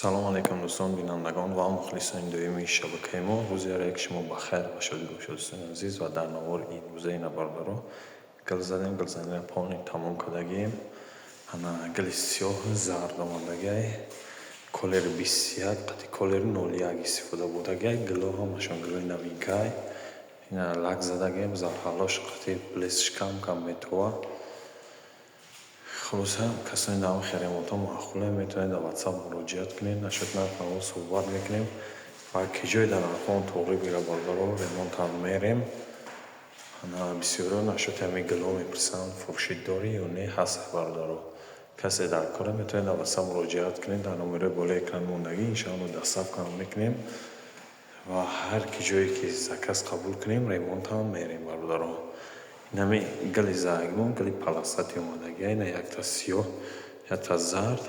Салом алейкум, дӯстон, бинандагон ва мухлисони доимии шабакаи мо. Рӯзи ҳар як шумо ба хайр ва шодӣ бошад, дӯстони азиз. Ва дар навори имрӯзаи бародаро гил задем, гилзаниро полный тамом кардагием. Ана гили сиёҳу зард омадагиай. Колери 21 қати колери 01 истифода бурдагиай. Гило ҳамашон гилои новинкаай. Ина лак задагием, зарҳалош қати блеск ш кам кам метова. Хулоса, касоне дар ҳамин ремонтҳо маъқуле, метавонед дар WhatsApp муроҷиат кунед, насчёт нархнаво суҳбат мекунем ва ки ҷое дар нархҳоон тоғрӣ бигирад, бародаро, ремонтам мерем. Бисёриҳо насчёти ҳамин гило мепурсанд, фурӯшӣ дорӣ ё не, ҳаст, бародаро. Касе дар кора, метавонед дар WhatsApp муроҷиат кунед, дар номерои болои экран мондагӣ, иншоалло доставка м мекунем ва ҳар ки ҷое ки заказ қабул кунем, ремонтам мерем, бародаро. Инами гили заргмон, гили полосатый омадагиай, ина якта сиёҳ, якта зард.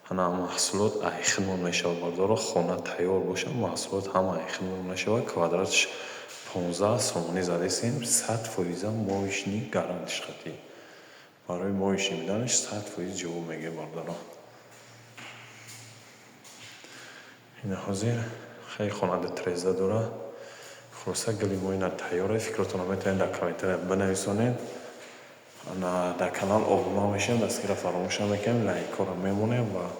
Ана маҳсулот айхинмон мешавад, бародаро, хона тайёр бошад, маҳсулот ҳама айхинмон мешавад. Квадраташ 15 сомонӣ задесем, 100 фоиза моечный гарантиш қатӣ. Барои моечный буданаш 100% ҷавоб мегирад, бародаро. Ина ҳозир хеле хона ду дорад. Хулоса, гили мо ина тайёре. Фикротонро метавонед дар комментария бинависонед. Ана дар канал обуна мешавем, дастгира фаромӯш намекунем, лайкҳоро мемонем ва